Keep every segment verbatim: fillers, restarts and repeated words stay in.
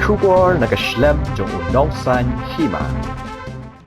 Khubor na ka shlem jong u nongsaiñ hima.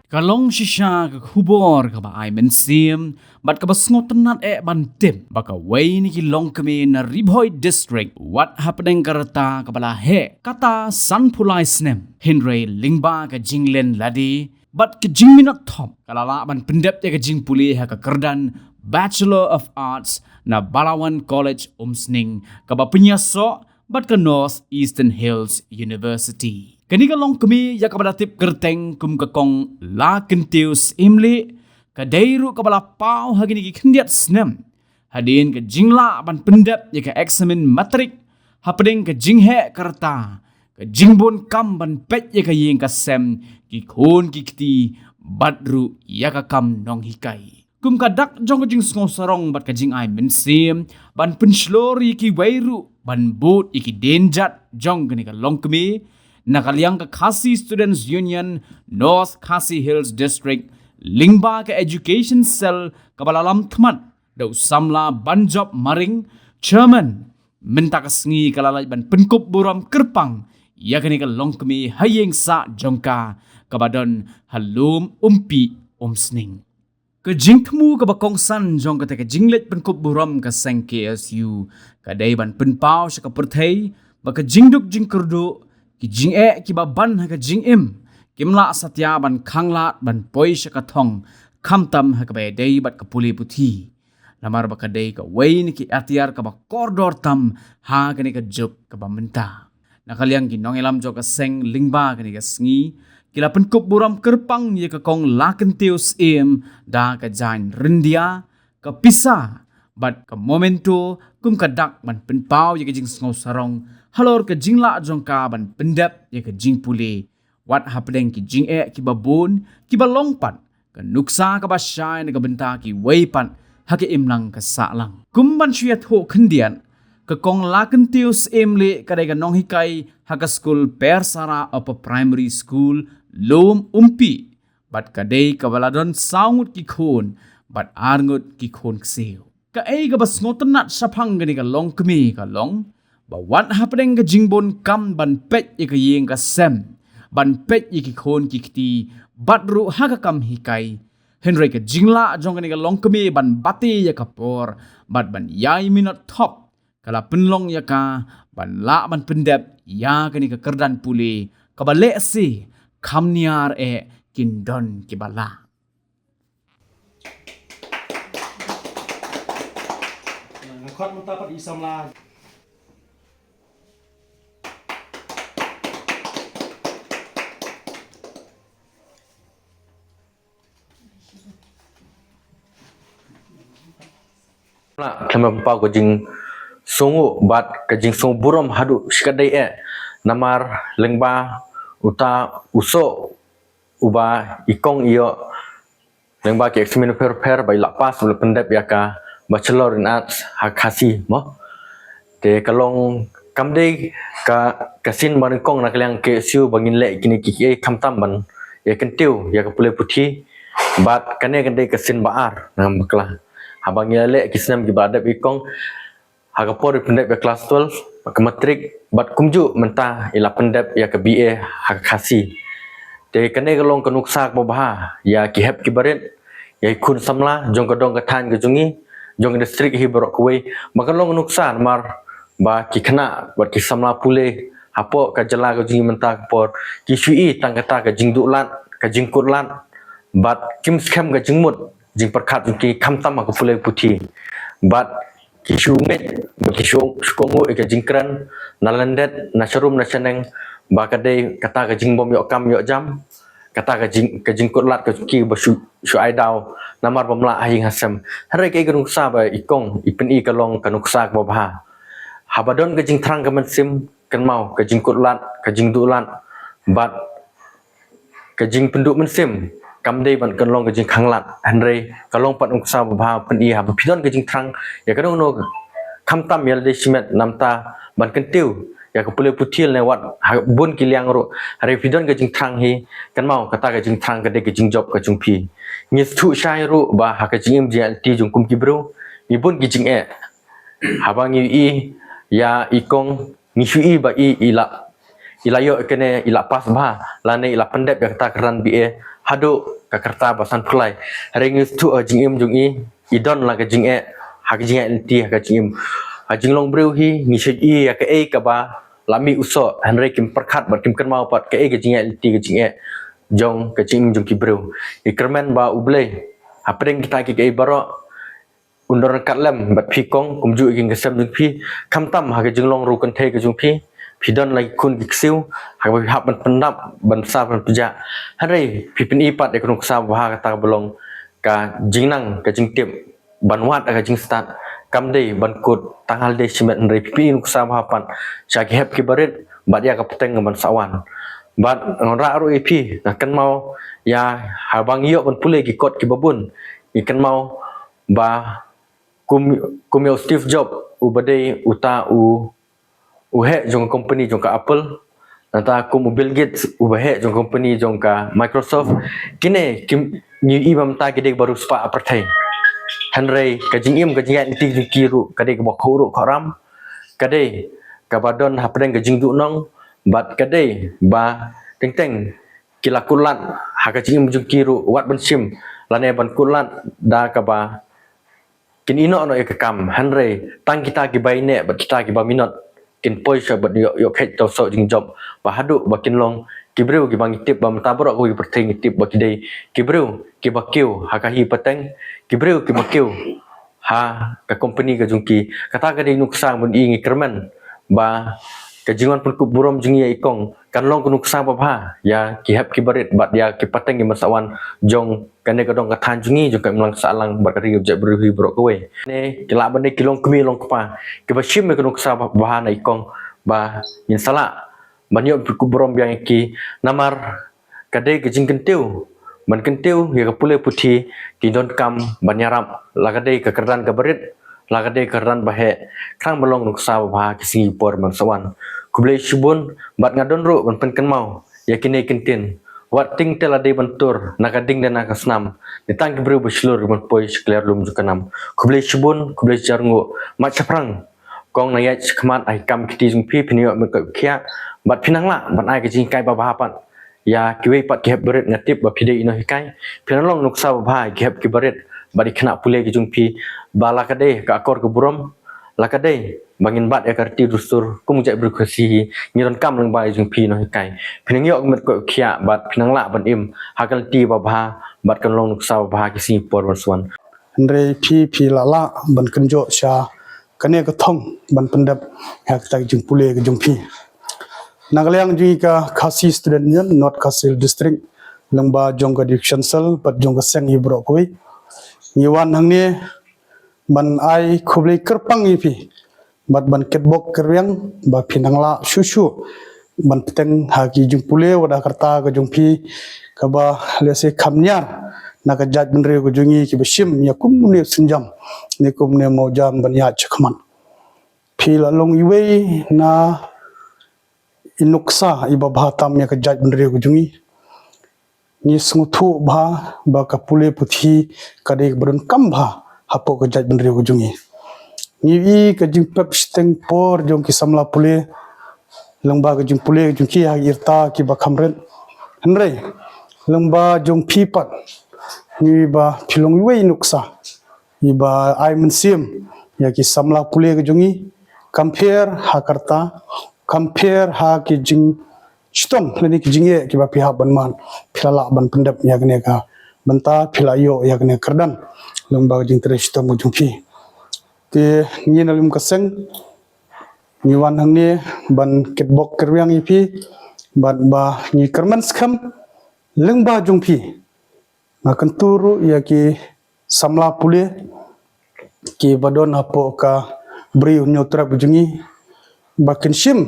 Ka long shisha ka khubor kaba ai mynsiem bad kaba sngewtynnat eh ban tip ba kawei na ki longkmie na Ri Bhoi District, wat hapdeng ka rta kaba la heh kata sanphew lai snem, hynrei lyngba ka jinglen lade bad ka jingminot thop, ka la lah ban pyndep ïa ka jingpule ha ka kyrdan Bachelor of Arts na Balawan College Umsning, kaba pynïasoh bad ka North Eastern Hills University. Kane ka longkmie ïa kaba la tip kyrteng kum ka Kong Lakyntiew Syiemlieh, ka dei ruh kaba la paw ha kine ki khyndiat snem hadien ka jinglah ban pyndep ïa ka eksamin matrik hapdeng ka jingheh ka rta, ka jingbun kam ban peit ïa ka ïing ka sem, ki khun ki kti bad ruh ïa ka kam nonghikai. Kum ka dak jong ka jingsngewsarong bad ka jingai mynsiem ban pynshlur ïa kiwei ruh ban bud ïa ki dienjat jong kane ka longkmie, na ka liang ka Khasi Students Union North Khasi Hills District, lyngba ka Education Cell kaba la lam khmat da u samla Banjop Maring, Chairman, mynta ka sngi ka la leit ban pynkup burom kyrpang ïa kane ka longkmie ha ïing sah jong ka kaba don ha Lum Umpih Umsning. Ka jingthmu kaba kongsan jong kata ka jingleit pynkup burom ka seng K S U ka dei ban pynpaw sha ka pyrthei ba ka jingduk jingkyrduh, ki jingeh kiba ban ha ka jingim, kim lah satia ban khanglad ban poi sha ka thong, khamtam ha kaba ïadei bad ka pule puthi. Namar ba ka dei kawei na ki atiar kaba kordor tam ha kane ka juk kaba mynta. Na ka liang ki nongïalam jong ka seng lyngba kane ka sngi, ki la pynkup burom kyrpang ïa ka Kong Lakyntiew Syiem da ka jaiñ ryndia, ka pisa bad ka memento kum ka dak ban pynpaw ïa ka jingsngewsarong halor ka jinglah jong ka ban pyndep ïa ka jingpule, wat hapdeng ki jingeh kiba bun kiba long pat ka nuksa kaba shai na ka bynta kiwei pat ha ka imlang ka sahlang. Kum ban shu ïathuh khyndiat, ka Kong Lakyntiew Syiemlieh ka dei ka nonghikai ha ka skul Persara Upper Primary School, Lum Umpih, bad ka dei kaba la don saw ngut ki khun bad ar ngut ki khun ksiew. Kaei kaba sngewtynnat shaphang kane ka longkmie ka long ba wat hapdeng ka jingbun kam ban peit ïa ka ïing ka sem, ban peit ïa ki khun ki kti bad ruh ha ka kam hikai, hynrei ka jinglah jong kane ka longkmie ban bate ïa ka por bad ban ïai minot thop ka la pynlong ïa ka ban lah ban pyndep ïa kane ka kyrdan pule kaba lehse kham niar eh kin don kiba lah. Nga khot mynta pat i samla. Lah, khlem pynpaw ka jingsngew bad ka jingsngew burom haduh shikatdei eh. Namar lyngba uta u soh uba i kong ïoh lyngba ki exam pher pher ba i la pass, u la pyndep ïa ka Bachelor in Arts ha Khasi mo. Te ka long kam dei ka, ka sien ba nyngkong na ka liang K S U ba ngin leh kine ki, ki, khamtam ban ïa kyntiew ïa ka pule puthi. Bad kane kan dei ka sien ba ar, ngan bakla. Haba ngi ïa leh ki snem kiba dep i kong, ha ka por i pyndep ïa klas twelve, ka matrik, bad kumjuh mynta i la pyndep ïa ka B A ha ka Khasi. Te kane ka long ka nuksa kaba bha ïa ki hep ki barit, ïa ki khun samla jong ka dong ka thaiñ ka jong ngi, jong ka district hi baroh kawei. Ba ka long ka nuksa namar ba ki khynnah bad ki samla pule hapoh ka jylla ka jong ngi mynta ka por ki shu i tang kata ka jingduh lad, ka jingkut lad, bad kim skhem ka jingmut jingpyrkhat jong ki khamtam ha ka pule puthi. Bad ki shu ngeit, ki shu, shu kohnguh ïa ka jingkren na lyndet, na sharum, na shaneng, ba ka dei kata ka jingbym ïoh kam ïoh jam, kata ka jing, ka jingkut lad ka jong ki ba shu, shu ai daw namar bym lah ha ïing ha sem. Hynrei kaei ka nuksa ba i kong i pyni ka long ka nuksa kaba bha. Haba don ka jingthrang ka mynsiem, kynmaw ka jingkut lad, ka jingduh lad bad ka jingpynduh mynsiem kam dei ban kan long ka jingkhanglad, hynrei ka long pat nuksa ba bha pyni haba phi don ka jingthrang ïa kano kano khamtam ïa lade shimet, namar ban kyntiew ïa ka pule puthi ne wat ha bun ki liang ruh. Hynrei phi don ka jingthrang hi, kynmaw kata ka jingthrang ka dei ka jingjop ka jong phi. Ngi sngewthuh shai ruh ba ha ka jingim jingïaid lynti jong kum ki briew ngi bun ki jingeh. Haba ngi i ïa i kong ngi shu i ba i, i la, i la ïoh kane, i la pass bha lane i la pyndep ïa kata ka kyrdan B A haduh ka rta ba sanphew lai. Hynrei ngi sngewthuh ha ka jingim jong i, i don la ka jingeh ha ka jingïaid lynti ha ka jingim. Ha ka jinglong briew hi ngi shu ïohi ïa kaei kaba la mih u soh, hynrei kim pyrkhat bad kim kynmaw pat kaei ka jingïaid lynti ka jingeh jong ka jingim jong ki briew. Ngi kyrmen ba U Blei hapdeng kita kiei kiei baroh un don ryngkat lem bad phi kong, kumjuh ïa ki ïing ki sem jong phi, khamtam ha ka jinglong ruh kynthei ka jong phi. Phi don la ki khun ki ksiew ha kaba phi hap ban pyndap, ban bsa, ban pynjah. Hynrei phi pyni pat ïa ka nuksa babha kata kaba long ka jingnang ka jingtip ban wad ha ka jingstad, kam dei ban kut tang ha lade shimet, hynrei phi pyni nuksa babha pat sha ki hep ki barit bad ïa ka pateng ban sa wan. Bad nga wanrah ruh ïa phi, nga kynmaw ïa haba ngi ïoh ban pule ki kot kiba bun, ngi kynmaw ba kum, kum ïa u Steve Jobs uba dei uta u, u heh jong ka company jong ka Apple, nangta kum u Bill Gates uba heh jong ka company jong ka Microsoft. Kine kim, ngi ïohi ba mynta ki dei kiba riewspah ha pyrthei. Hynrei ka jingim, ka jingïaid lynti jong ki ruh ka dei kaba khuid ruh khuid ram, ka dei kaba don hapdeng ka jingduhnong, bad ka dei ba teng teng ki la kut lad ha ka jingim jong ki ruh wat ban shim lane ban kut lad da kaba kin ïehnoh noh ïa ka kam, hynrei tang kita kiba ïaineh bad kita kiba minot kin poi sha bad ïoh, ïoh kheit ïa u soh jingjop, ba haduh ba kin long ki briew kiba ngi tip ba mynta baroh kawei ka pyrthei ngi tip ba ki dei ki briew kiba kiew ha ka hi pateng, ki briew kiba kiew ha ka company ka jong ki. Kata ka dei nuksa ban ïohi, ngi kyrmen ba ka jingwan pynkup burom jong ngi ïa i kong kan long ka nuksa babha ïa ki hep ki barit bad ïa ki pateng kiban sa wan jong kane ka dong ka thaiñ jong ngi, jong ka imlang sahlang bad ka ri ka jaitbynriew hi baroh kawei. Ne ki lah ban dei ki longkmie longkpa kiba shim ïa ka nuksa babha na i kong, ba ngin sa lah ban ïoh pynkup burom biang ïa ki. Namar ka dei ka jingkyntiew ban kyntiew ïa ka pule puthi, ki donkam ban ïarap la ka dei ka kyrdan kaba rit, la ka dei ka kyrdan ba heh, khnang ban long nuksa babha ki sngi ki por ban sa wan. Khublei shibun, bad nga don ruh ban pynkynmaw ïa kine ki ktien: wat tieng te la dei ban tur, na ka ding da na ka snam, ne tang ki briew ba shlur kiban poi sha ka lyer lum jong ka nam. Khublei shibun, khublei shihajar nguh. Mat shaphrang kong, nang ïaid shakhmat ha ki kam ki kti jong phi, phin ïoh met koit khiah bad phin nang lah ban ai ka jinghikai babha pat ïa kiwei pat ki hep barit. Nga tip ba phi dei i nonghikai, phin nang long nuksa babha ïa ki hep ki barit bad ki khynnah pule ki jong phi, ba la ka dei ka akor ka burom, la ka dei ba ngin bat ïa ka riti dustur kum u jaitbynriew Khasi hi, ngi donkam lyngba ïa jong phi nonghikai. Phin nang ïoh met koit khiah bad phin nang lah ban im ha ka lynti babha bad kan long nuksa babha ki sngi ki por ban sa wan. Hynrei phi, phi la lah ban kynjoh sha kane ka thong ban pyndep ïa kata ka jingpule ka jong phi. Na ka liang jong ngi ka Khasi Student Union North Khasi Hills District, lyngba jong ka Division Cell bad jong ka seng hi baroh kawei, ngi wan hangne ban ai khublei kyrpang ïa phi bad ban kitbok kyrwiang ba phin nang lah shuh shuh ban bteng ha ki jingpule wat ha ka rta ka jong phi, kaba lehse kham ñiar na ka jaitbynriew ka jong ngi kiba shim ïa kumne u sienjam ne kumne u mawjam ban ïaid shakhmat. Phi la long iwei na i nuksa iba bha tam ïa ka jaitbynriew ka jong ngi. Ngi sngewthuh bha ba ka pule puthi ka dei kaba donkam bha hapoh ka jaitbynriew ka jong ngi. Ngi ïohi ka jingpep shiteng por jong ki samla pule lyngba ka jingpule ka jong ki ha ki rta kiba kham rit. Hynrei lyngba jong phi pat ngi ïohi ba phi long iwei i nuksa iba ai mynsiem ïa ki samla pule ka jong ngi, kam pher ha ka rta, kam pher ha ki jing shitom lane ki jingeh kiba phi hap ban mad, phi la lah ban pyndep ïa kane ka bynta, phi la ïoh ïa kane ka kyrdan lyngba ka jingtrei shitom ka jong phi. Te ngi na lum ka seng ngi wan hangne ban kitbok kyrwiang ïa phi bad ba ngi kyrmen skhem lyngba jong phi. Nga kyntu ruh ïa ki samla pule kiba don hapoh ka Bri u Hynñiewtrep jong ngi ba kin shim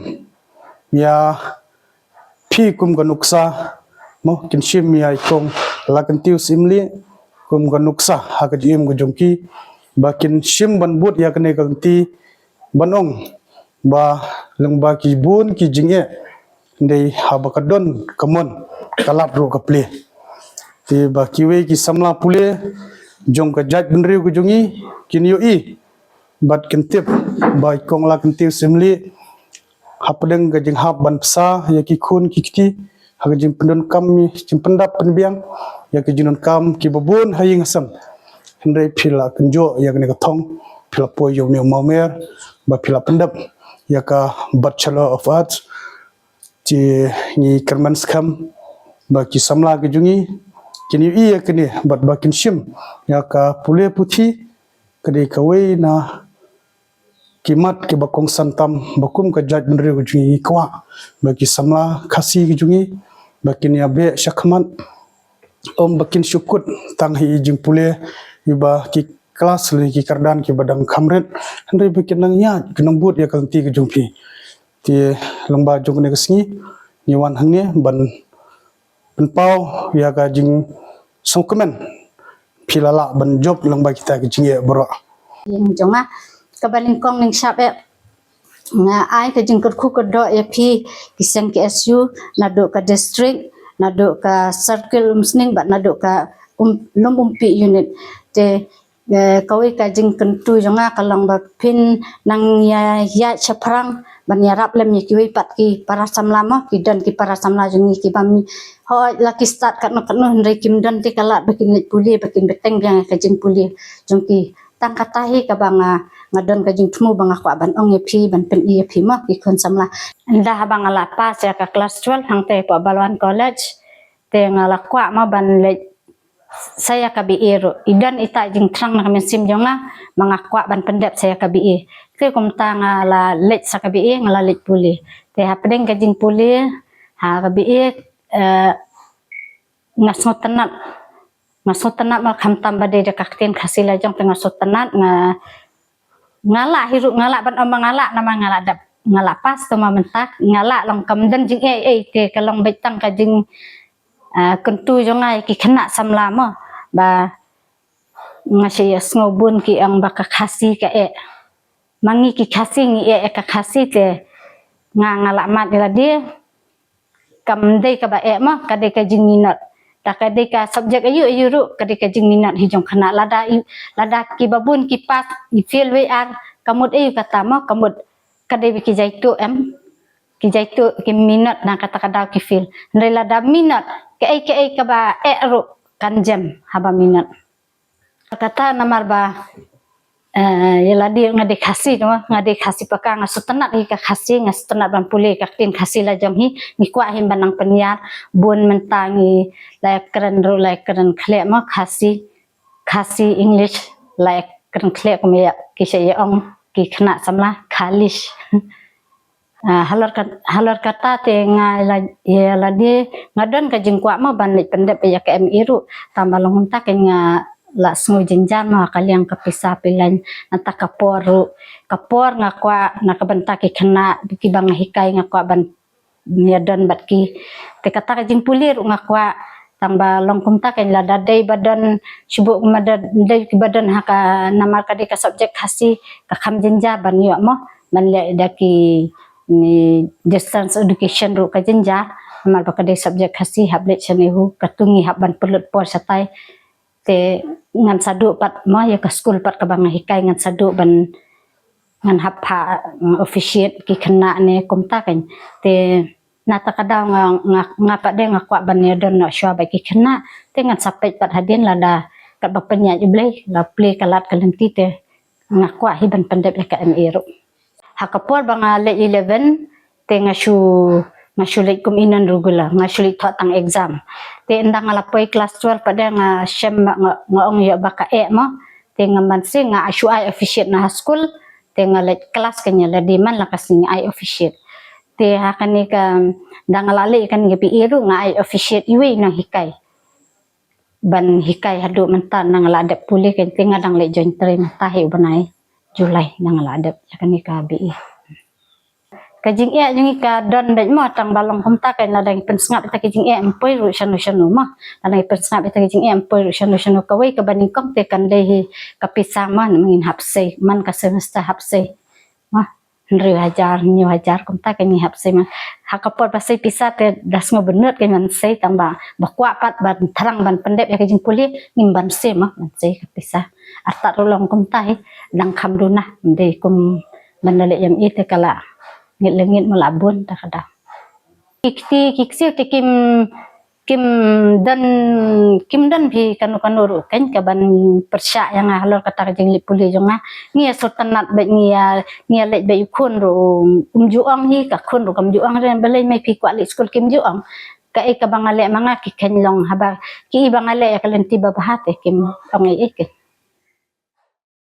ïa phi kum ka nuksa, mo, kin shim ïa i kong Lakyntiew Syiemlieh kum ka nuksa ha ka jingim ka jong ki, ba kin shim ban bud ïa kane ka lynti ban ong ba lyngba ki bun ki jingeh, dei haba ka don ka mon ka lad ruh ka plie. Te ba kiwei ki samla pule jong ka jaitbynriew ka jong ngi kin ïohi bad kin tip ba i kong Lakyntiew Syiemlieh hapdeng ka jinghap ban bsa ïa ki khun ki kti ha ka jingpyndonkam, jingpyndap pynbiang ïa ki jingdonkam kiba bun ha ïing ha sem. Hynrei phi la kynjoh ïa kane ka thong, phi la poi ïa une u mawmer ba phi la pyndep ïa ka Bachelor of Arts. Te ngi kyrmen skhem ba ki samla ki jong ngi kin ïohi ïa kane bad ba kin shim ïa ka pule puthi. Ka dei kawei na ki mat kiba kongsan tam ba kum ka jaitbynriew ka jong ngi, ngi kwah ba ki samla Khasi ki jong ngi ba kin ïa beh shakhmat, ym ba kin shu kut tang ha i jingpule iba ki klas lane ki kyrdan kiba dang kham rit, hynrei ba kin nang ïaid, kin nang bud ïa ka lynti ka jong phi. Te lyngba jong kane ka sngi ngi wan hangne ban pynpaw ïa ka jingsngewkmen. Phi la lah ban jop lyngba kita ki jingeh baroh. Ïing jong nga, kaba nyngkong nyngshap eh, nga ai ka jingkyrkhu kyrdoh ïa phi ki seng K S U, naduh ka district, naduh ka circle Umsning bad naduh ka um, Lum Umpi unit. Te eh, kawei ka jingkyntu jong nga ka long ba phin nang ïa ïaid shaphrang ban ïarap lem ïa kiwei pat ki para samla mo, ki don ki para samla jong ngi kiba mi, hooid la ki stad katno katno hynrei kim don te ka lad ba kin leit pule, ba kin bteng biang ïa ka jingpule jong ki. Tang kata hi kaba nga, nga don ka jingthmu ba nga kwah ban ong ïa phi, ban pyni ïa phi mo ki khun samla. Ynda haba nga la pass ïa ka klas twelve hangtei hapoh Balwan College, te nga la kwah mo ban leit sa ïa ka B A ruh. I don ita i jingthrang na ka mynsiem jong nga ba nga kwah ban pyndep sa ïa ka B A. Te kumta nga la leit sa ka B A, nga la leit pule. Te hapdeng ka jingpule ha ka B A, eh, nga sngewtynnat, nga sngewtynnat mo, khamtam ba dei da ka ktien Khasi la jong, te nga sngewtynnat, nga, nga lah hi ruh, nga lah ban ong ba nga lah, namar nga lah dep, nga lah pass, te ma mynta nga lah long, kam don jingeh ei, te ka long beit tang ka jing, ah, kyntu jong nga ïa ki khynnah samla mo, ba nga shu ïohsngew bun ki ong ba ka Khasi ka eh. Ma ngi ki Khasi ngi eh ïa ka Khasi, te nga, nga lah mad ïa lade. Kam dei kaba eh mo, ka dei ka jingminot. Da ka dei ka subject aïu aïu ruh, ka dei ka jingminot hi jong khynnah. Lada i, lada kiba bun ki pass, i fail wei ar, ka mut aïu kata mo, ka mut ka dei ba ki jaituh em, ki jaituh, ki minot, na kata ka daw ki fail. Hynrei lada minot, kaei kaei kaba eh ruh kan jem haba minot. Kata namar ba, eh, ïa lade nga dei Khasi, no, nga dei Khasi paka, nga sngewtynnat ïa ka Khasi, nga sngewtynnat ban pule ka ktien Khasi la jong hi. Ngi kwah hi ban nang pynïar, bun mynta ngi la ïa kren ruh, la ïa kren khleh mo, Khasi, Khasi English, la ïa kren khleh, kum ïa ki sha ïa ong ki khynnah samla, Khalish. Ah, halor kat-, halor kata te nga la, ïa lade nga don ka jingkwah mo ban leit pyndep ïa ka M A ruh. Tang ba long kumta kein nga la sngew jynjar mo ha ka liang ka pisa, phi leh, nangta ka por ruh, ka por nga kwah na ka bynta ki khynnah kiba nga hikai, nga kwah ban ïa don bad ki. Te kata ka jingpule ruh nga kwah, tang ba long kumta kein, lada dei ba don, shu buh ma da dei kiba don ha ka, namar ka dei ka subject Khasi, ka kham jynjar ban ïoh mo, ban leh da ki ni distance education ruh ka jynjar, namar ba ka dei subject Khasi, hap leit shane haw, katto ngi hap ban pynlut por shatai. Te ngan sa duh pat mo ïa ka skul pat kaba nga hikai, ngan sa duh ban, ngan hap pha, mm, officiate ki khynnah ne kumta kein. Te na kata ka daw nga, nga, nga pat de nga kwah ban ïa don noh shuwa bad ki khynnah. Te ngan sa peit pat hadien, lada katba pynïaid U Blei, la plie ka lad ka lynti, te nga kwah hi ban pyndep ïa ka M A ruh. Ha ka por ba nga leit eleven, te nga shu, nga shu leit kum i non regular, nga shu leit thoh tang exam. Te ynda nga la poi klas twelve pat de nga shem ba nga, nga ong ïoh ba ka eh mo. Te nga banse nga shu ai officiate na ha skul. Te nga leit klas kein, ïa lade man la ka sngi nga ai officiate. Te ha kane ka, ynda nga la leit kane ka B A ruh nga ai officiate iwei i nonghikai. Ban hikai haduh mynta, ynda nga la dep pule kein, te nga dang leit join trei mynta hi u bnai July, ynda nga la dep ïa kane ka B A. Ka jingeh jong ngi ka don beit mo, tang ba long kumta kein, lada ngi pynsngap ïa kita ki jingeh em poi ruh shano shano mo. Lada ngi pynsngap ïa kita ki jingeh em poi ruh shano shano. Kawei kaba nyngkong te kan dei hi ka pisa mo, namar ngin hap sei man ka semester, hap sei mo. Hynriew hajar, hynñiew hajar, kumta kein ngi hap sei mo. Ha ka por ba sei pisa te da sngew bynnud kein ban sei, tang ba, ba kwah pat ban thrang ban pyndep ïa ka jingpule, ngim banse mo, ban sei ka pisa. Artat ruh long kumta hi, dang kham duna, ym dei kum ban da leit M A te ka la Ngit lengit mala bun ta kada. Ki kti ki ksiu te kim kim don kim don phi kano kano ruh kein kaban pyrshah ïa nga halor kata ka jinglip pule jong nga. Ngi ïa sngewtynnat bad ngi ïa ngi ïa leit bad u khun ruh um ju ong hi, ka khun ruh kam ju ong, ren balei mai phi kwah leit skul kim ju ong. Kaei kaba nga leh ma nga ki kheiñ long, haba ki i ba nga leh ïa ka lynti ba bha te kim ong ei ei kein.